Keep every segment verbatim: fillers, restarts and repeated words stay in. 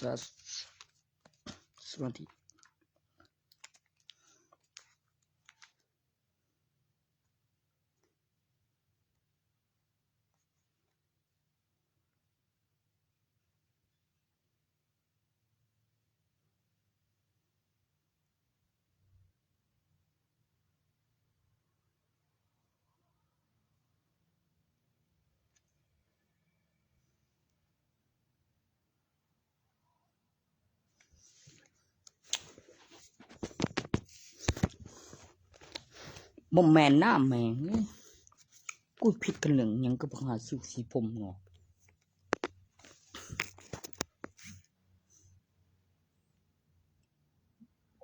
สมาธิ บ่แม่นนะแม่ง กูผิดกันเรื่องหยังกับบักหาคิวสีผมงอก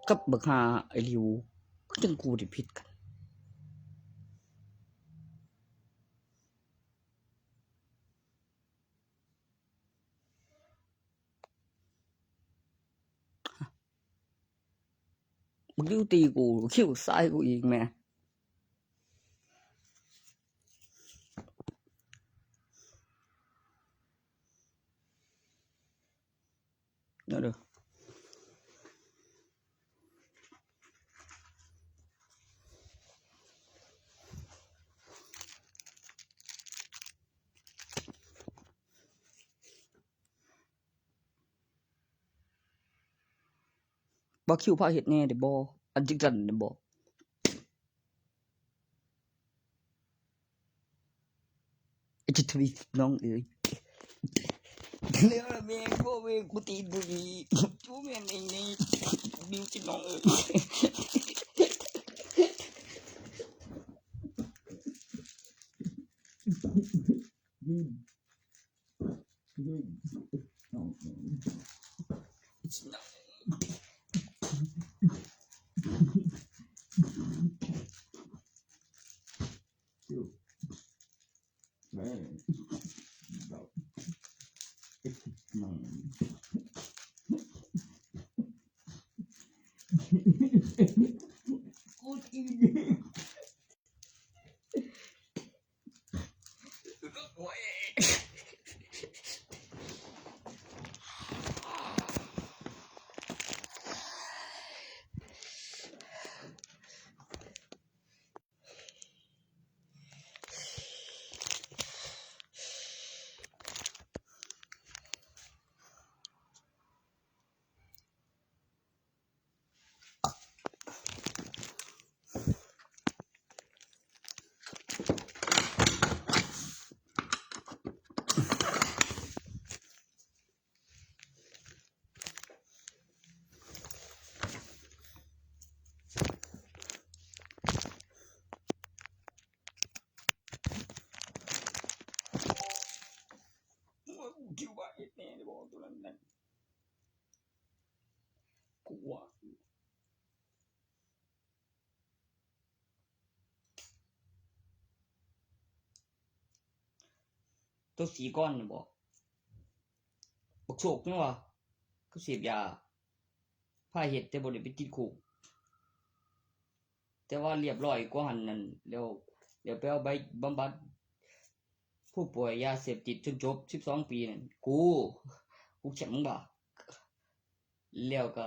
กับบักหาไอ้หลิว ก็จังกูได้ผิดกัน บักหลิวตีกู คิวซ้ายกูอีกแม่ เดี๋ยวเด้อ บ่คิวพาเฮ็ดแหน่ได้บ่ อันจังซั่นได้บ่ ไอ้จิตทวีน้องเอ๋ย แล้วแม่งก็แม่งกูตีนกูดี กูแม่งไอ้นี่ บิวจิตน้องเอ๋ย กูคิดว่าเฮ็ดแหน่ได้บ่ตัวนั้นนั่น กูว่า ตัวสีก้อนนี่บ่ บักโชคนี่หว่า ก็เสพยา พาเฮ็ดแต่บ่ได้ไปติดคุก แต่ว่าเรียบร้อยกว่าหั่นนั่น แล้ว แล้วไปเอาใบบำบัดผู้ป่วยยาเสพติดจนจบสิบสองปีนั่น กู กูแชมป์บ่า แล้วก็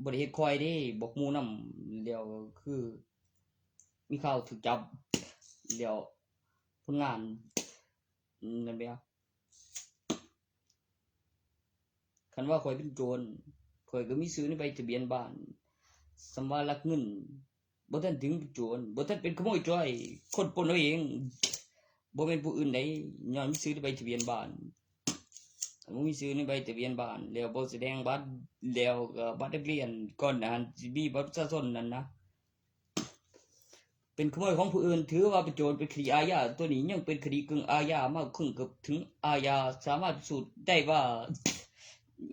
บ่ได้เฮ็ดคอยเด้ บอกหมู่นำ แล้วคือ มีข่าวถูกจับ แล้วผลงาน นั่นแหละ คันว่าข้อยเป็นโจร ข้อยก็มีชื่อในใบทะเบียนบ้าน สำว่าลักเงิน บ่ทันถึงเป็นโจร บ่ทันเป็นขโมยจ้อย คนปล้นเอาเอง บ่แม่นผู้อื่นใด ย้อนมีชื่อในใบทะเบียนบ้าน บ่มีชื่อในใบทะเบียนบ้าน แล้วบ่แสดงบัตร แล้วก็บัตรนักเรียน ก่อนหน้านั้นสิมีบัตรประชาชนนั่นนะ เป็นขโมยของผู้อื่น ถือว่าเป็นโจร เป็นคดีอาญา ตัวนี้ยังเป็นคดีกึ่งอาญา มาครึ่งเกือบถึงอาญา สามารถพิสูจน์ได้ว่า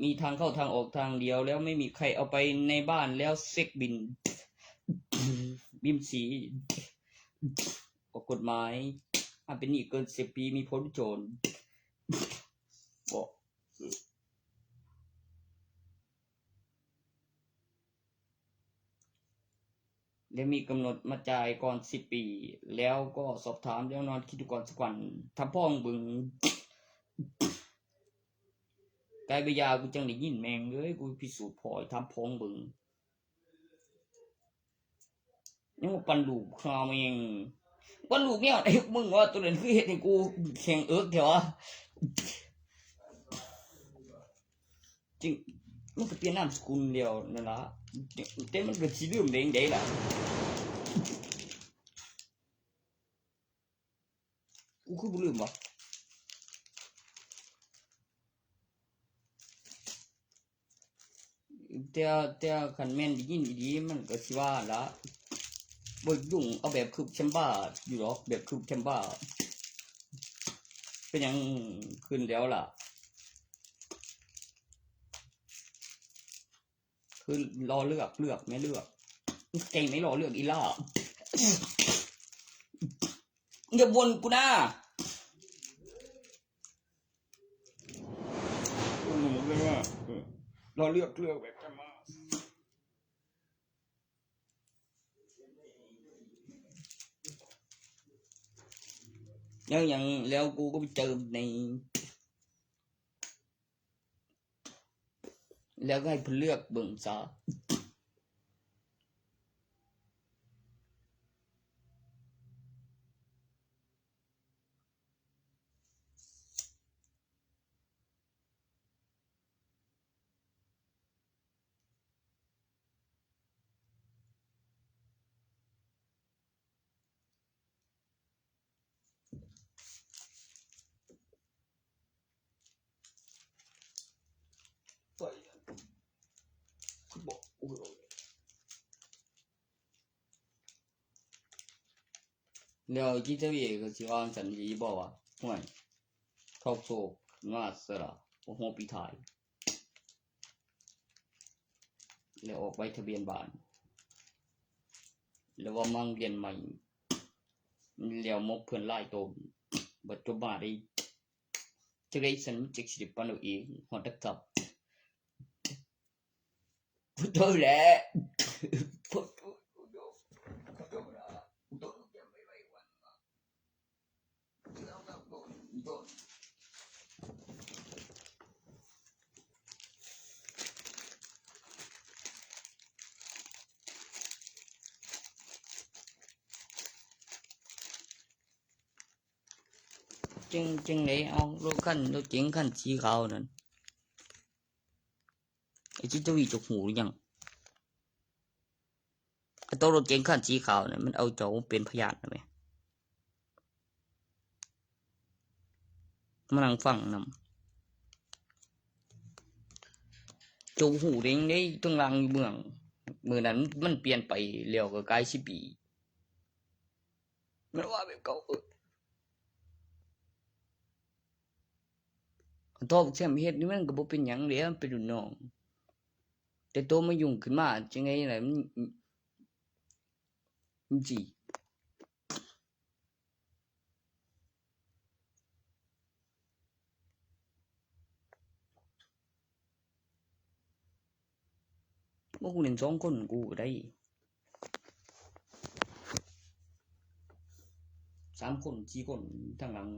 มีทางเข้าทางออกทางเดียว แล้วไม่มีใครเอาไปในบ้าน แล้วเช็คบิน บินสี ออกกฎหมาย ถ้าเป็นหนี้เกินสิบปี มีผลโจร บอก และมีกำหนดมาจ่ายก่อนสิบปี แล้วก็สอบถามแล้วนอนคิดดูก่อนสักวัน ถ้าพ่องเบิ่ง ไกลไปยาว กูจั่งได้ยินแม่งเอ้ย กูพิสูจน์พ่อให้ทำพ้องเบิ่ง ยังมาปั่นลูกข้าแม่ง ปั่นลูกแนวไหนมึงวะ ตัวนั้นคือเฮ็ดให้กูแข็งเอิกแท้วะ จริง มันก็เปลี่ยนนามสกุลแล้วนั่นล่ะ แต่มันก็สิลืมได้จั่งใดล่ะ กูคือบ่ลืมวะ แต่ แต่คันแม่นได้ยินอีหลีมันก็สิว่าละ บ่ยุ่ง เอาแบบคือแชมบ้าอยู่ดอก แบบคือแชมบ้า เป็นหยังขึ้นแล้วล่ะ คือรอเลือก เลือก ไม่เลือก เก่งไหม รอเลือกอีหล่า อย่าวนกูนะ อืม เรียกว่า เออ รอเลือก เลือกแบบจะมา แล้วหยัง แล้วกูก็ไปเจอใน แล้วก็ให้เพิ่นเลือกเบิ่งซะ แล้วจิตเวชก็สิว่าจั่งซั้นอีหลีบ่วะ ห่วย ทอกโศกมาซะล่ะ โอ้โห ปีท้าย แล้วออกใบทะเบียนบ้าน แล้วว่ามาโรงเรียนใหม่ แล้วมกเพื่อนหลายโต บัดจบมาได้ จักได้ซั้น จักสิได้ปั่นเอาเอง ฮอดนะครับ บ่โตแล้ว บ่โต บ่โต บ่โตแล้ว บ่โตแล้ว จั่ง จั่งใด๋ เอารถคัน รถเก๋งคันสีขาวนั่น ไอ้จิตทวีเจ้าฮู้หรือยัง ไอ้โตรถเก๋งคันสีขาวนั่น มันเอาเจ้ามาเป็นพยานนะแม่ มานั่งฟังนำ เจ้าฮู้ได้จั่งใด๋ เทิงหลังอยู่เมือง มื้อนั้นมันเปลี่ยนไปแล้วก็กายสิบปี มันว่าแบบเก่า เออ โตบักแซมเฮ็ดนี่มันก็บ่เป็นหยังเด้ มันเป็นรุ่นน้อง แต่โตมายุ่งขึ้นมาจั่งใด๋ล่ะ มัน มันสิ บ่ กูเล่นสองคนกูก็ได้ สามคน สี่คน ทางหลัง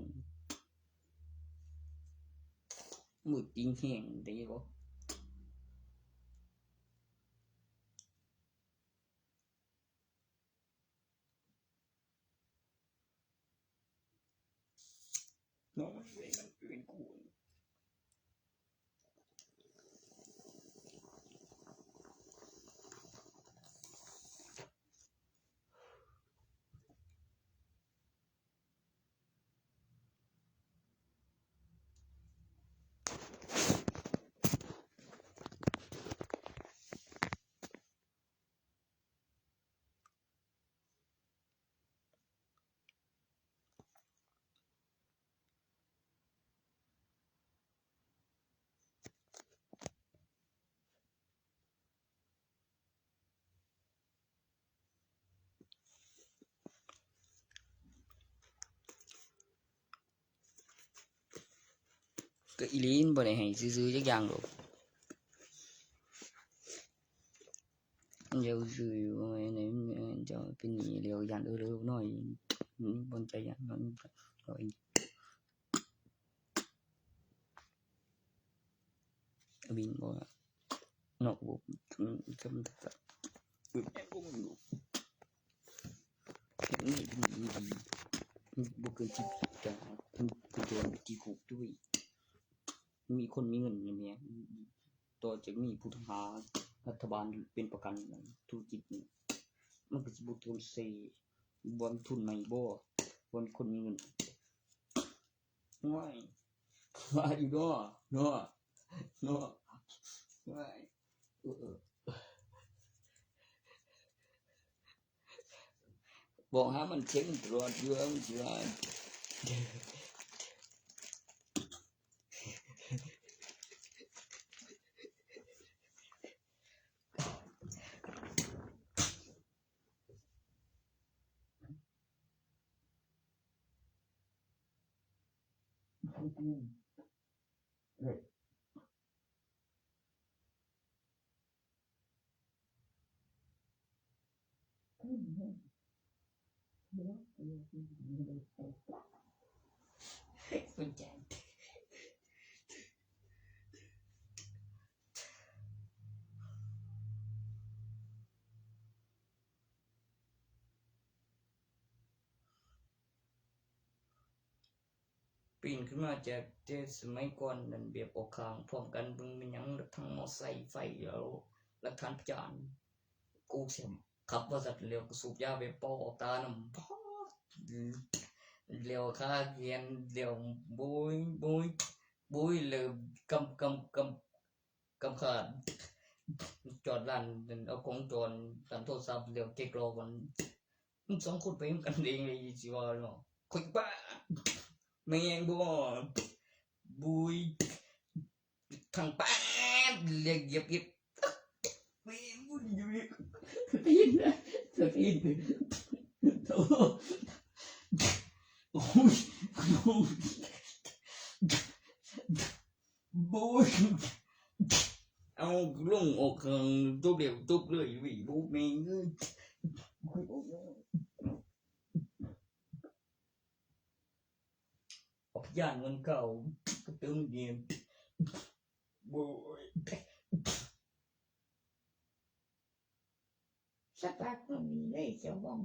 มืดจริงแฮง ได้ยินบ่ น้องมันเป็นกันอื่นกู ก็อีหลี มันบ่ได้ให้ซื่อๆจักอย่างดอก มันเดียวซื่ออยู่ ว่าไง เจ้าเป็นหนี้แล้ว ย่านเออเร็วหน่อย อืม บ่ใจย่านมัน เอาอีก บินบ่นอกระบบ อืม ก็มันจะ อืม นี่ นี่ นี่ นี่ บ่เกินสิบ แต่เพิ่น เพิ่นโดนไปติดคุกด้วย มีคนมีเงินอย่างเนี้ย ต่อจากนี้ผู้ต้องหารัฐบาลเป็นประกันธุรกิจนี่ มันก็สิบ่โดนเซ บ่มีทุนใหม่บ่ บ่มีคนมีเงิน โอ้ย ว่าอยู่เนาะ เนาะ เนาะ โอ้ย เออ เออ บอกหามันเช็คตลอดอยู่ มันสิว่า คุณแจน ปีนขึ้นมาจากแต่สมัยก่อนนั่นแบบออกข้างพร้อมกัน เบิ่งแม่นหยัง รถถังมอไซค์ไฟ เอาหลักฐานพยาน กูสิขับว่าซั่น แล้วก็สูบยาแบบเป่าออกตานำ ป๊าด แล้วคาเขียน แล้วโบย โบย โบย แล้วกำ กำ กำ กำขาด จอดร้านนั่น เอาของจร ร้านโทรศัพท์ แล้วเก๊กรอก่อน มึงสองคนไปนำกันเองเลย สิว่าเนาะ ข่อยบ้า แม่งบ่ บุย ทางป๊าด เรียกเหยียบอิด แม่งบุญอยู่อีก สะตีนนะ สะตีน โอ้ โอ้ย โอ้ย โอ้ย เอาลงออกเครื่อง ตบเดียว ตบเลย วิ โอ้ แม่งเอ้ย เอาพยานเงินเข้า ก็เติมเงิน โอ้ย สักพักก็มีเลยเจ้าของ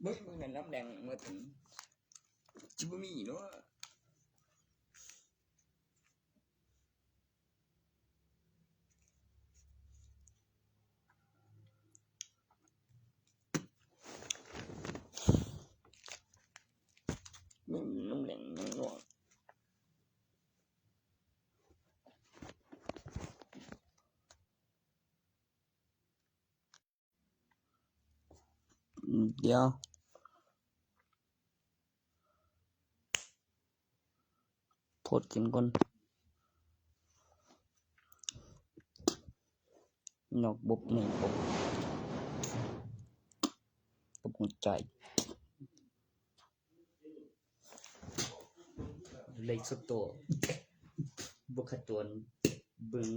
เบิ่งมื้อนั้นน้ำแดงมาถึง จิบ่มีเนาะ มื้อนี้น้ำแดงน้ำนวล เดี๋ยว โพสต์ขึ้นก่อน นอกบกในบก บกหัวใจ เลยสุดโต บกขะตวน บึง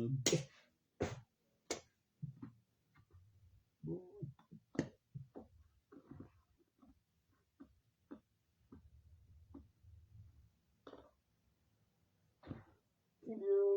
เดี๋ยว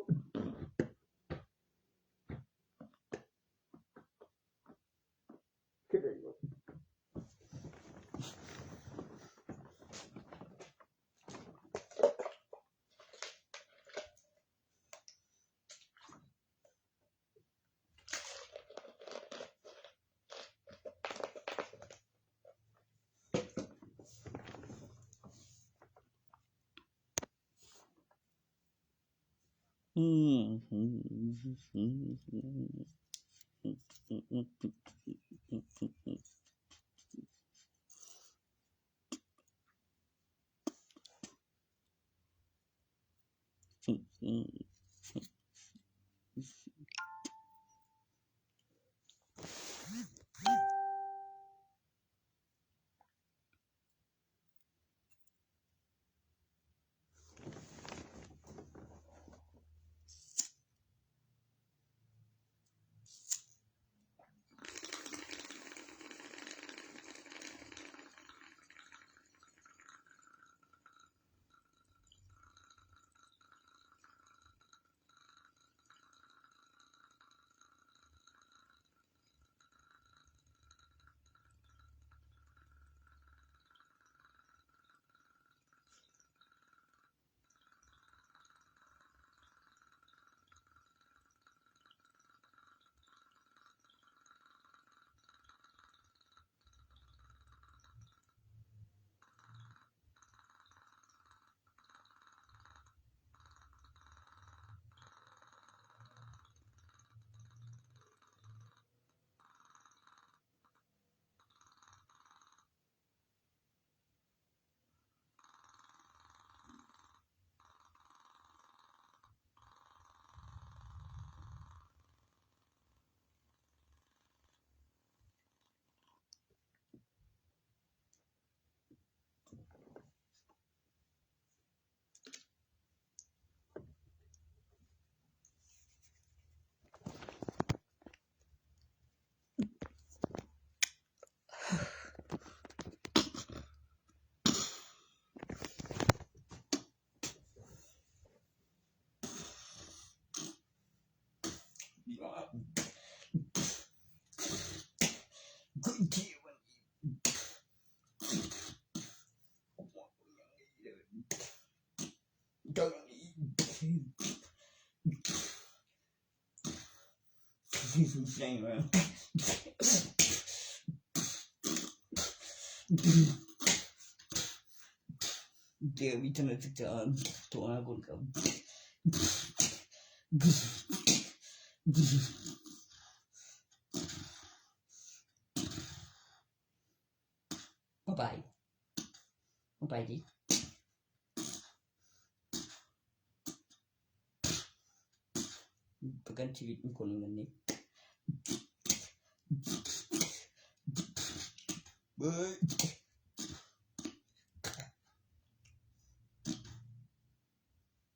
Dewi tana tita tuwa gun ka. Bye bye. Bye bye di. ประกันชีวิตของคนเงินนี้ เบ้ย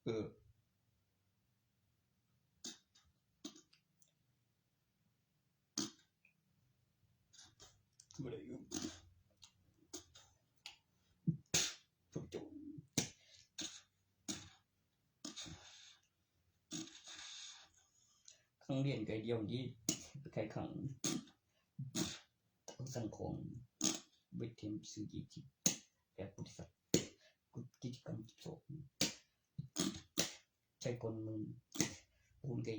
เออ บ่ได้อยู่ ขังเรียนไกลเดียวนี้ ไกลขัง สังคม เวทเทมสื่อกิจแบบบริษัท กิจกรรมสิบสอง ใช้คนมึง คุณไก่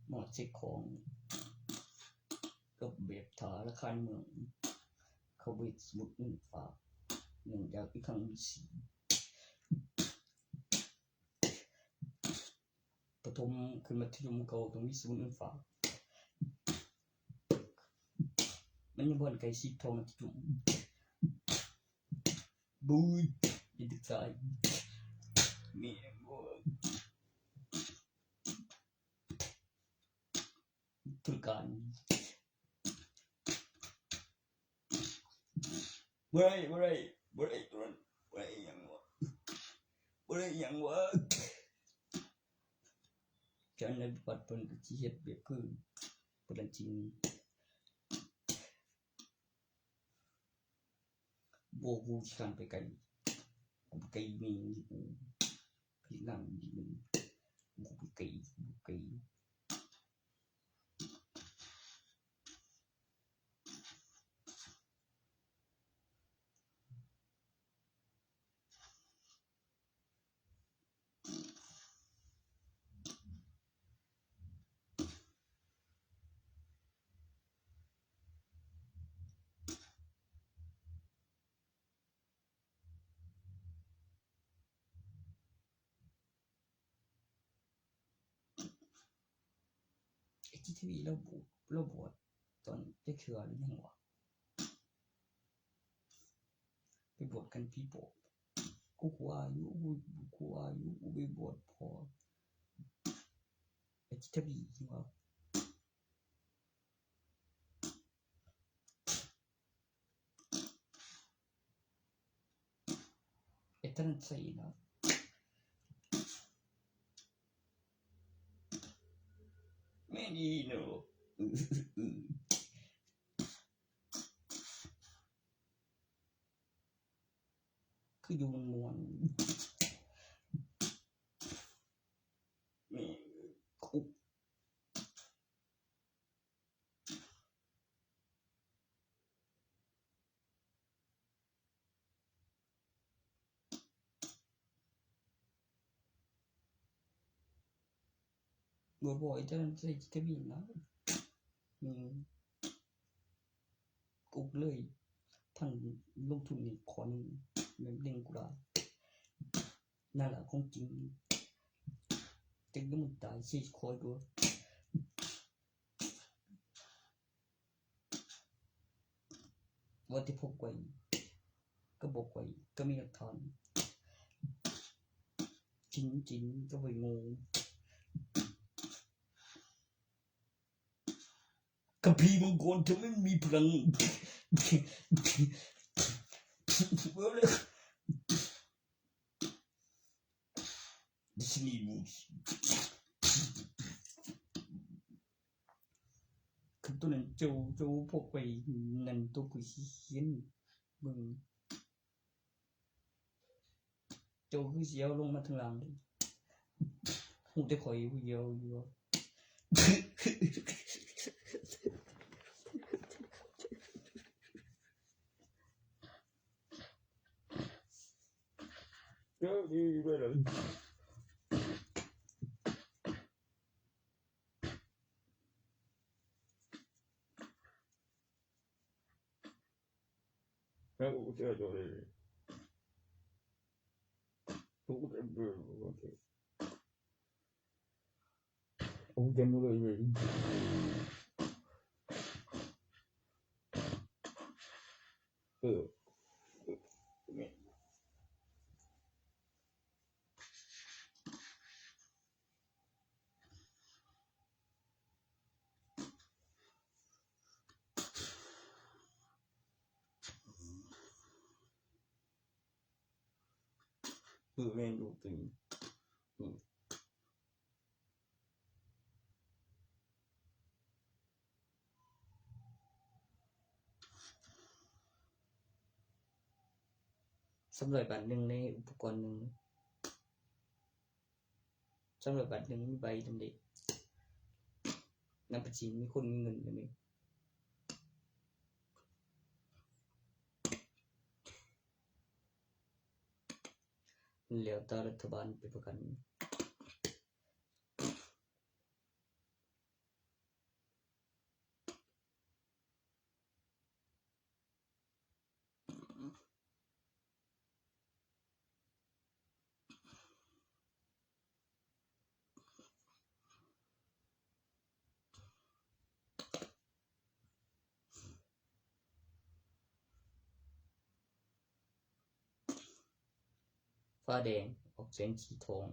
หมอดเช็คของ กับแบบถาละคันเมือง เขาเวทสมุดหนึ่งฝาก หนึ่งอยากอีกครั้งสี่ ประถมขึ้นมัธยมเขาต้องมีศูนย์เงินฝาก มันยังบ่อนไกลสิบเท่ามัธยม บุย อีกสาย มีบ่ ธุรการ บ่ได้ บ่ได้ บ่ได้ตัวนั้น บ่ได้หยังวะ บ่ได้หยังวะ ฉันในปัดเพิ่นก็สิเฮ็ดแบบคือเพิ่นละจริง บ่ กูสิข้ามไปไกล กูไปไกลแม่งกู ไปนั่งอยู่ กูไปไกล กูไปไกล ที่ทีวีเราบวชเราบวชตอนจะเชื่อหรือยังวะ ไปบวชกันพี่บอก กูกลัวอยู่ กูกูกลัวอยู่ กูไปบวชพอ ไอ้ที่ทีวีวะ เอเทอร์เน็ตสี่เนาะ ไม่ดีเนาะ คืออยู่มันมวนนี่คุก บ่บ่อยจะใส่จะมีนะ อืม กุกเลย ท่านลงทุนนี่ขอหนึ่ง แบบเร่งกูละ นั่นแหละของจริง จึงต้องตายสิคอยดู ว่าที่พกไว้ ก็บอกไว้ ก็มีหลักฐาน จริงๆ ก็ไปงง คัมภีร์มังกรทำให้มีพลัง ดิสนีย์บูส คือตัวนั้นเจ้า เจ้าพกไปนั่นตัวกูสิเขียนเบิ่ง เจ้าคือสิเอาลงมาทางหลัง ฮู้แต่ข่อยผู้เดียวอยู่ เออ ดีด้วยเหรอ แล้วกูเจอตัวเลย กูเต็มเลย โอเค โอ้เต็มเลย เออ เออ แม่งดูตึง อืม สำรวจบาทหนึ่งในอุปกรณ์หนึ่ง สำรวจบาทหนึ่งมีใบหนึ่งเด้ นับเป็นจริงมีคนมีเงินเลย แล้วแต่รัฐบาลไปประกัน ฟ้าแดง ออกแสงสีทอง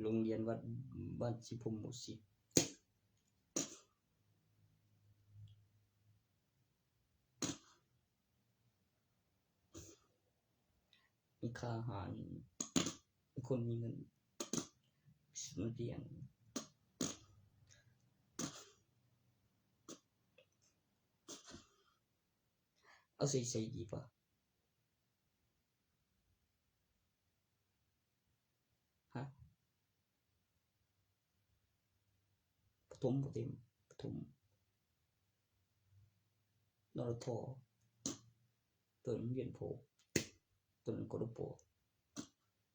โรงเรียนวัดบ้านสีพรมหมู่สิบ มีค่าอาหาร มีคนมีเงิน มันเปลี่ยน เอาใส่ใส่ดีปะ ฮะ ประถม บ่เต็ม ประถม นรท ตัวนั้นเรียนโพ ตัวนั้นกรป อื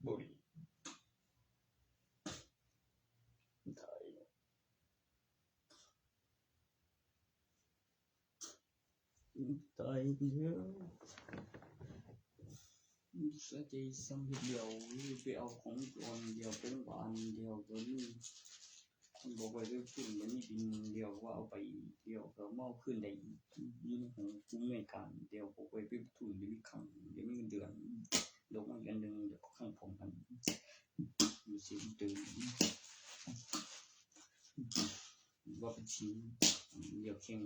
บุหรี่ไทย ตายแล้ว สะใจซ้ำเดียว ไปเอาของก่อนเดียว เป็นบานเดียว ตัวนี้ คนบอกว่าจะขึ้น มันนี่บินเดียว ว่าเอาไปเดียว ก็มาเอาขึ้นได้อีก นี่ของผู้อำนวยการเดียว บอกว่าไปทุน เดี๋ยวมีขัง เดี๋ยวมีเงินเดือน เดี๋ยวมาอีกอันหนึ่ง เดี๋ยวก็ขังผมกัน มีเสียงตื่น ว่าเป็นชิ้นเดียวเข่ง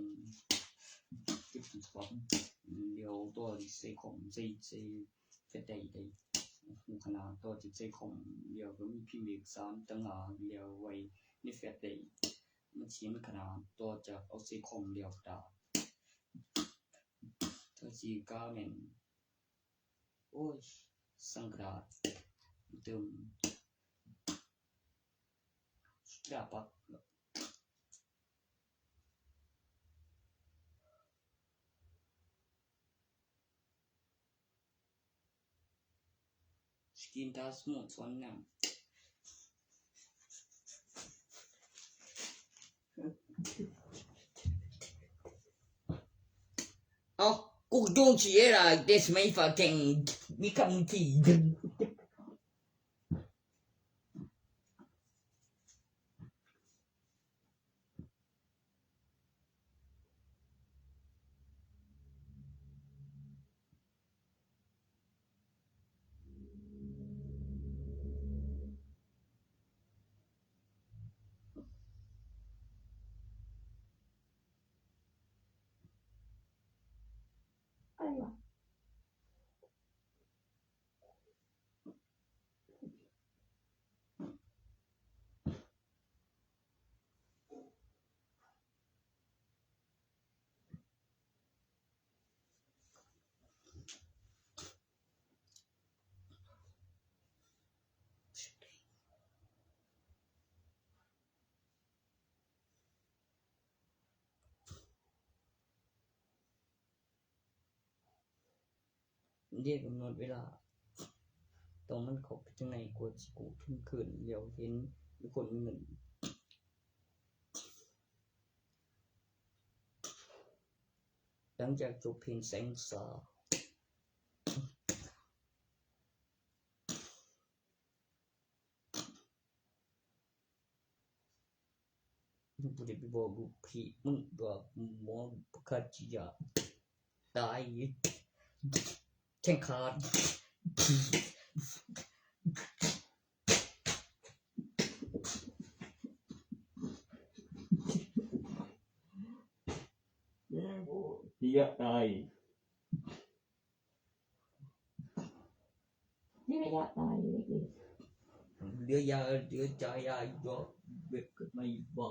เก็บของ เดียวตัวใส่ของใส่ใส่แฟลชไดรฟ์ได้ หูขนาดตัวจะใส่ของ เดียวก็มีพิมพ์เอกสารต่างหาก เดียวไว้ในแฟลชไดรฟ์ มันชิ้นขนาดตัวจะเอาใส่ของ เดียวกระดาษ ตัวสีกาแมน โอ้ย สังกระดาษ เติม กระดาษปัก สกินตาสมุทรสวนน้ำ เอา กูจงเชียร์อะไร this my fucking มีคำที่ อะไรวะ เรียกกำหนดเวลา ต้องมันเข้าไปจังไหน กว่าสิกู้ทุนคืน เดี๋ยวเห็นมีคนมีเงิน หลังจากจบเพลงแสงสา มึงบ่ได้ไปบอกลูกพี่มึงดอก หมอประกาศยาตาย แข้งขาด เสียตาย นี่ระยะตายเล็กๆ เหลือยา เหลือจ่ายยาอีกดอก แบบก็ไม่เบา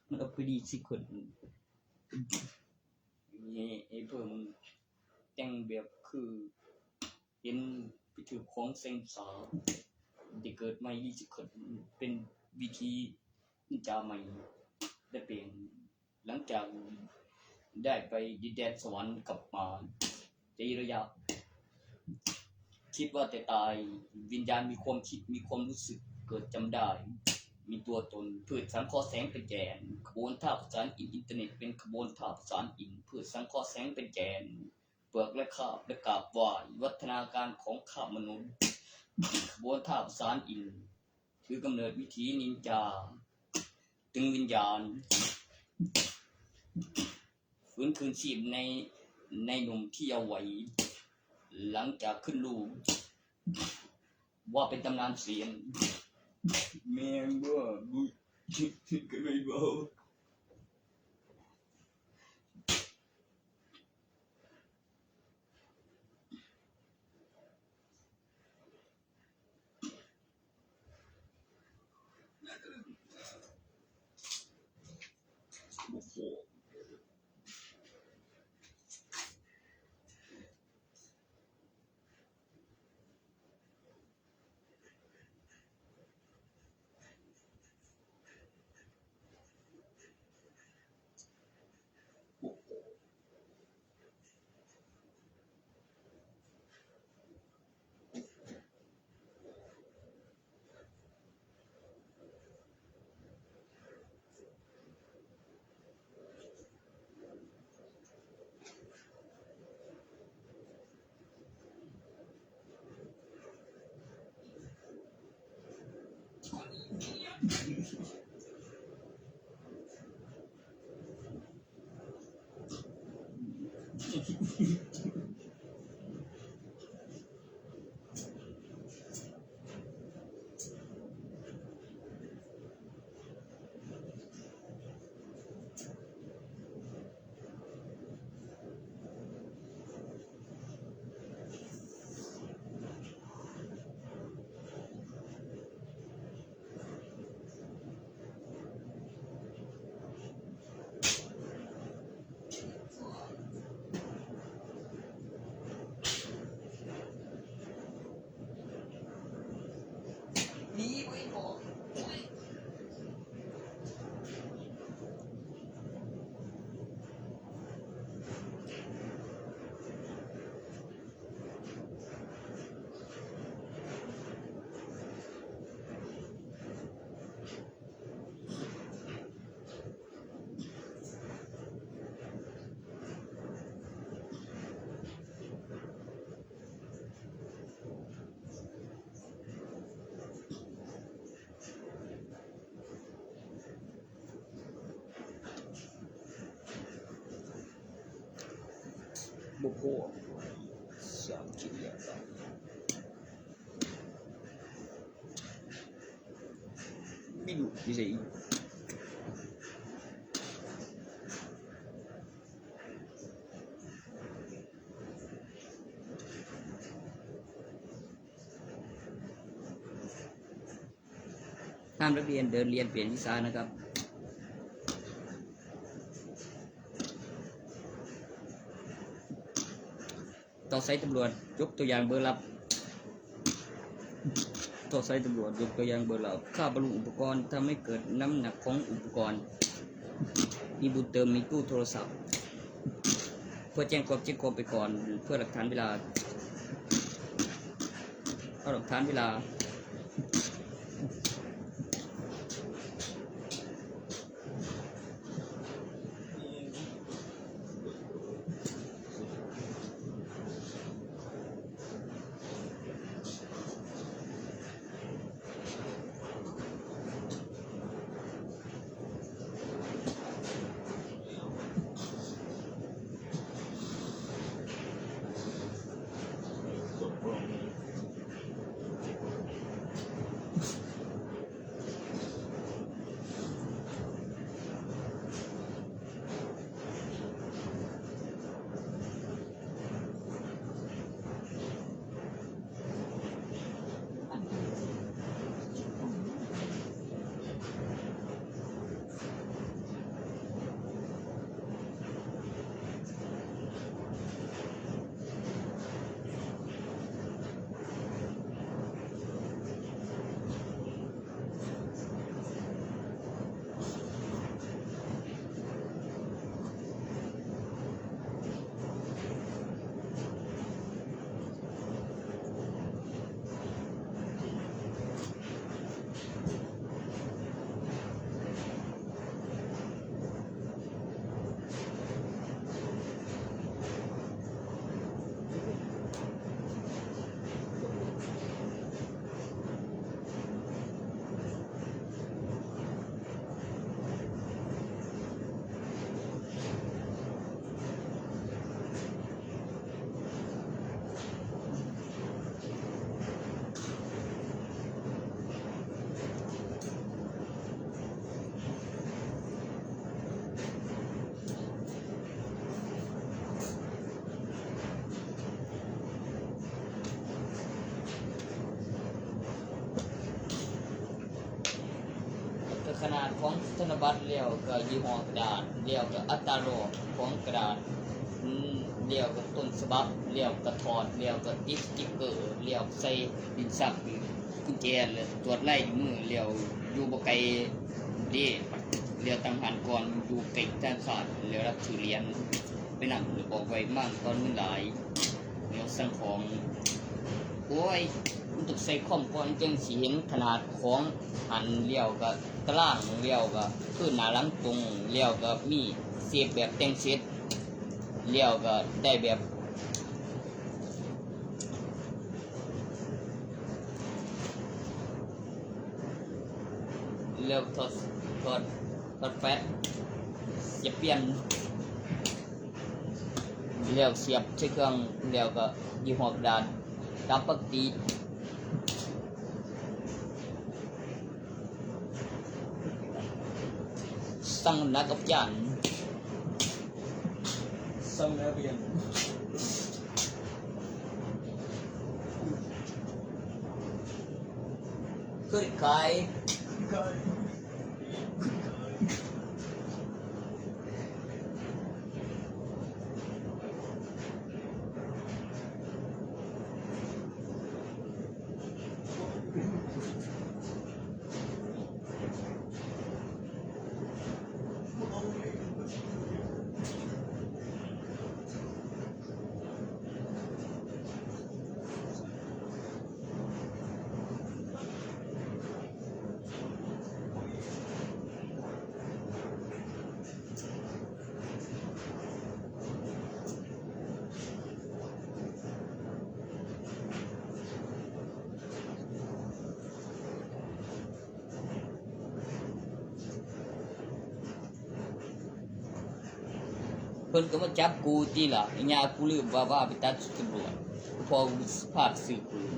มันเอาไปดีสิคน นี่ไอ้เพิ่มแต่งแบบคือ เห็นไปถือของแสงสา ได้เกิดใหม่อีกสิคน เป็นวิธีนินจาใหม่ ได้เปลี่ยน หลังจากได้ไปดินแดนสวรรค์กลับมา จะระยะ คิดว่าแต่ตาย วิญญาณมีความคิด มีความรู้สึก เกิดจำได้ มีตัวตน พืชสังเคราะห์แสงเป็นแก่น ขบวนท่าประสานอิน อินเทอร์เน็ต เป็นขบวนท่าประสานอิน พืชสังเคราะห์แสงเป็นแก่น เปลือกและคาบและกาบไหว้ วัฒนาการของคาบมนุษย์ ขบวนท่าประสานอิน ถือกำเนิดวิถีนินจา ตึงวิญญาณ ฟื้นคืนชีพใน ในหนุ่มที่เยาว์วัย หลังจากขึ้นลูก ว่าเป็นตำนานเสียง แม่งบ่ บุ ก็เลยบอก บ่พอ สามกินแล้วครับ ไม่รู้ที่ใส่อีก ห้ามนักเรียนเดินเรียนเปลี่ยนวิชานะครับ ต่อสายตำรวจ ยกตัวอย่างเบอร์ลับ ต่อสายตำรวจ ยกตัวอย่างเบอร์ลับ ค่าบำรุงอุปกรณ์ทำให้เกิดน้ำหนักของอุปกรณ์ มีบุญเติม มีตู้โทรศัพท์ เพื่อแจ้งความ แจ้งความไปก่อน เพื่อหลักฐานเวลา เอาหลักฐานเวลา ก็ขนาดของธนบัตร แล้วก็ยี่ห้อกระดาษ แล้วก็อัตราโลของกระดาษ อืม แล้วก็ต้นฉบับ แล้วก็ถอด แล้วก็ติดสติ๊กเกอร์ แล้วใส่ลิ้นชักกุญแจ แล้วตรวจลายนิ้วมือ แล้วอยู่บ่ไกลเด้ แล้วตั้งหานก่อน อยู่ใกล้ธนาคาร แล้วรับซื้อเหรียญไปนำ แล้วบอกไว้มั่งตอนมื้อหลาย แล้วสั่งของ โอ้ย มันต้องใส่คอมก่อนจั่งสิเห็นขนาดของ อันเลี้ยวก็ตาราง เลี้ยวก็คือหน้าหลังตรง เลี้ยวก็มีเซฟแบบแต่งเสร็จ เลี้ยวก็ได้แบบ แล้วถอด ถอด ถอดแฟลช เสียบเปลี่ยน แล้วเสียบใส่เครื่อง แล้วก็ยี่ห้อกระดาษ ตามปกติ สั่งน้ำหนักกับจาน สั่งแล้วเรียน ขึ้นขาย เพิ่นก็มาจับกูติล่ะ อีหยังกูลืมว่า ว่าไปตัดชุดตำรวจ พอกูพลาดซื้อปืน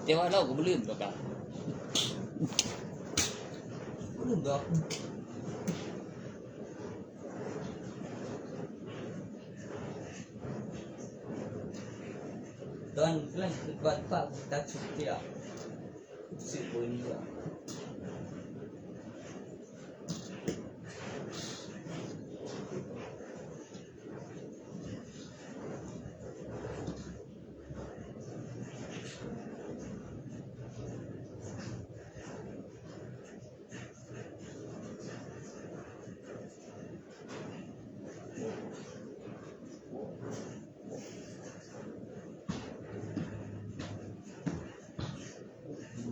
แต่ว่าเราก็บ่ลืมดอกล่ะ บ่ลืมดอก ตอนกำลังคิดว่าพากูตัดชุดติล่ะ ซื้อปืนดีกว่า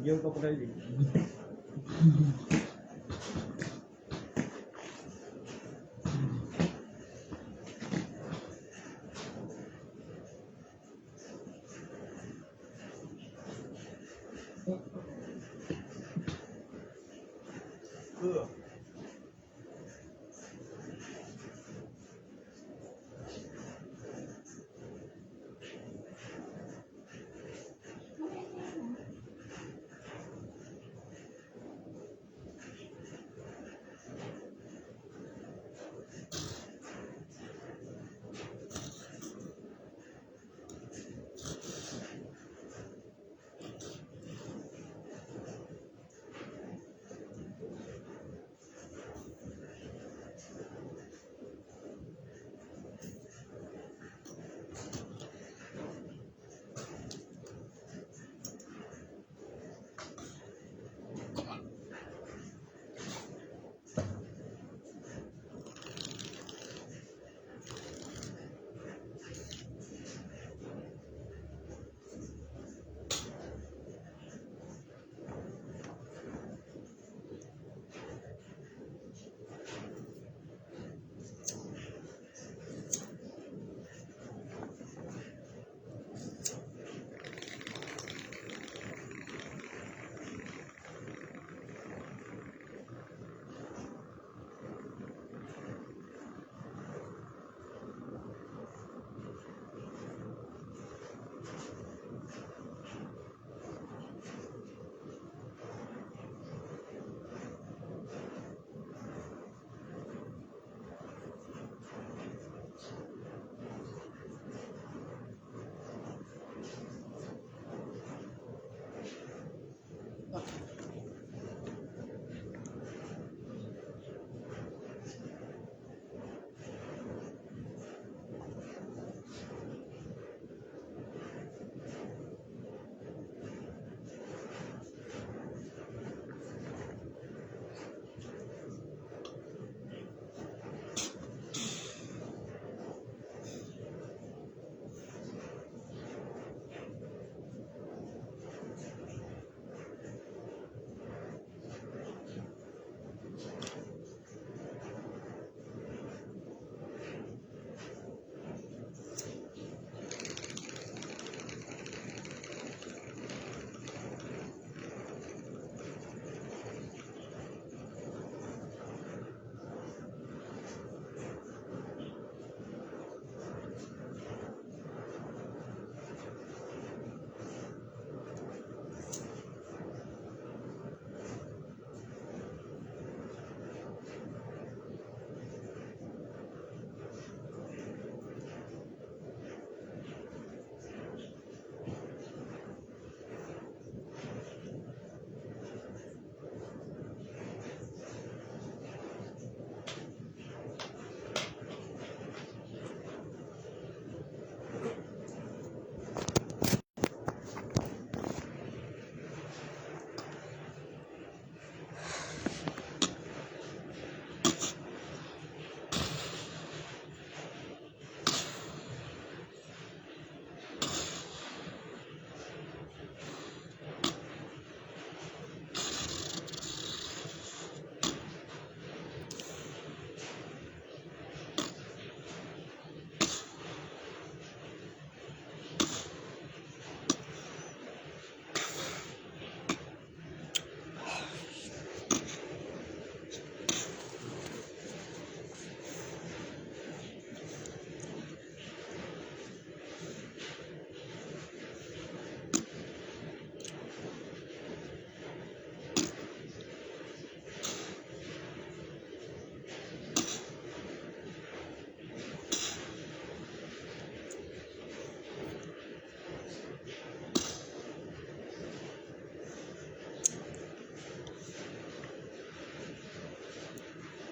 เยอะก็บ่ได้ดิ เออ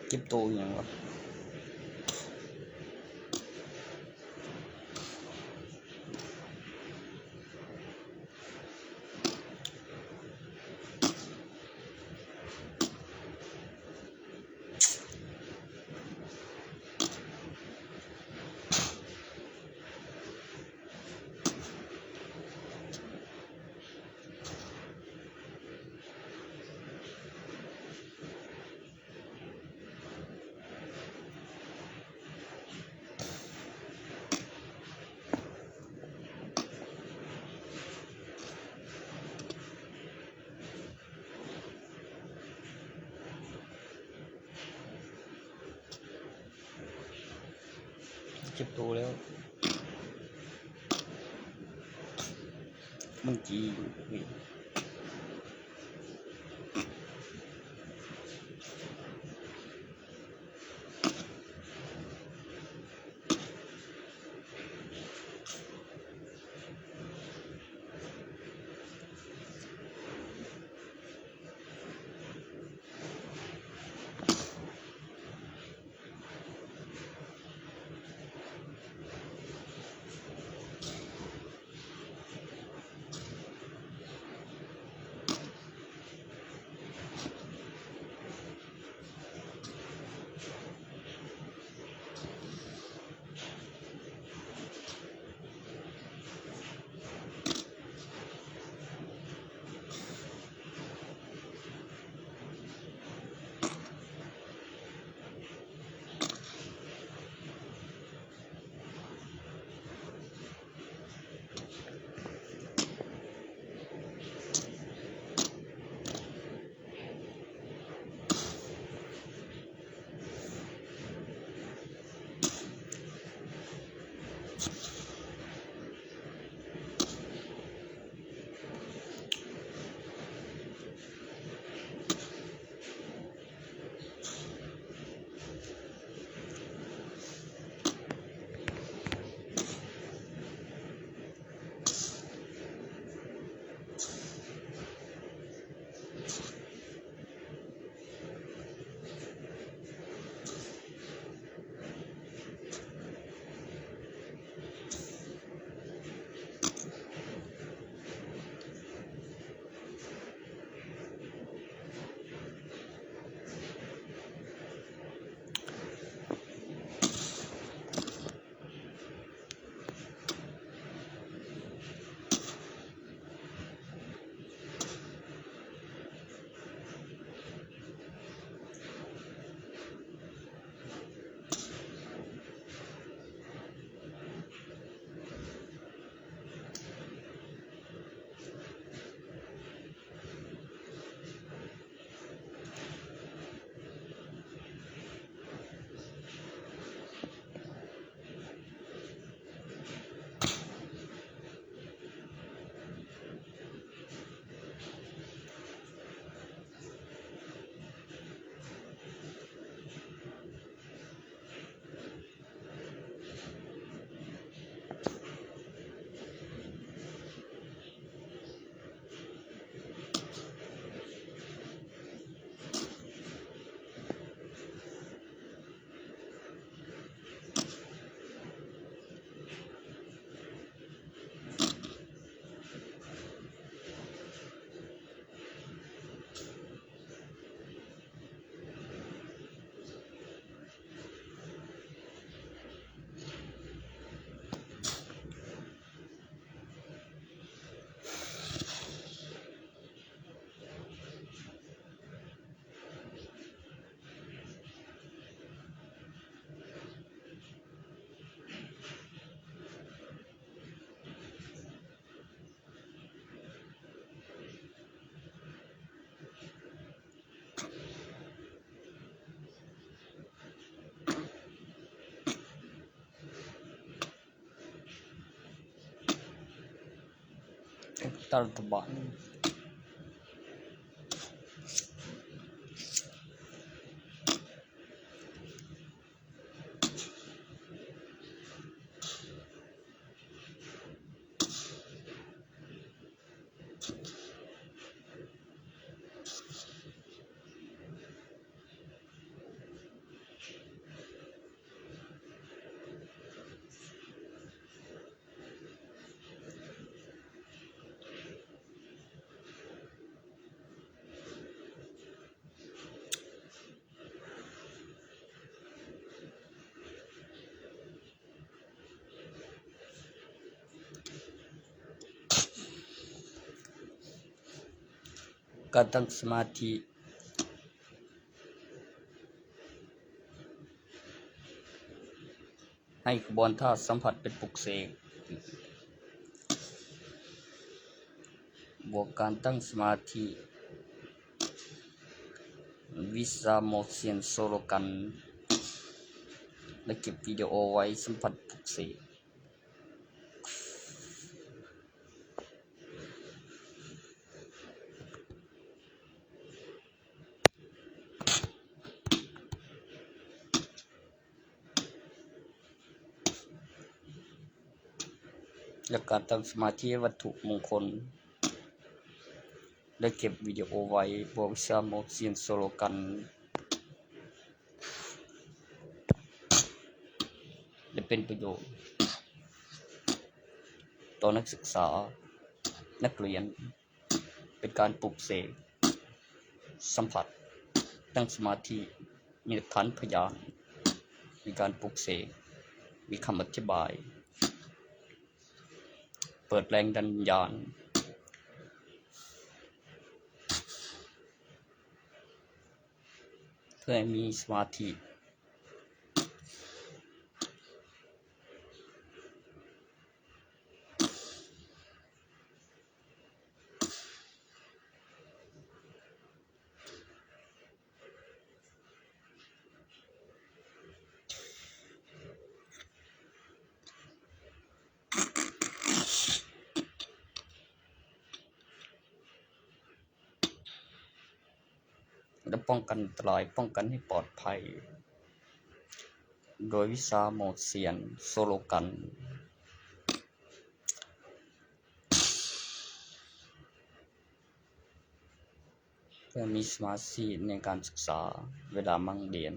เก็บโตอหย่างวะ เก็บโตแล้ว มันจีอยู่ ตาตะบัน Thank you. การตั้งสมาธิ ให้ขบวนท่าสัมผัสเป็นปลุกเสก บวกการตั้งสมาธิ วิชาโมเซียนโซโลกัน และเก็บวิดีโอไว้สัมผัสปลุกเสก และการตั้งสมาธิวัตถุมงคล ได้เก็บวิดีโอไว้ บวกวิชาโมเซียนโซโลกัน และเป็นประโยชน์ ต่อนักศึกษา นักเรียน เป็นการปลุกเสก สัมผัส ตั้งสมาธิ มีหลักฐานพยาน มีการปลุกเสก มีคำอธิบาย เปิดแรงดันดาล เพื่อให้มีสมาธิ และป้องกันอันตราย ป้องกันให้ปลอดภัย โดยวิชาโมเซียนโซโลกัน เพื่อมีสมาธิในการศึกษาเวลามั่งเรียน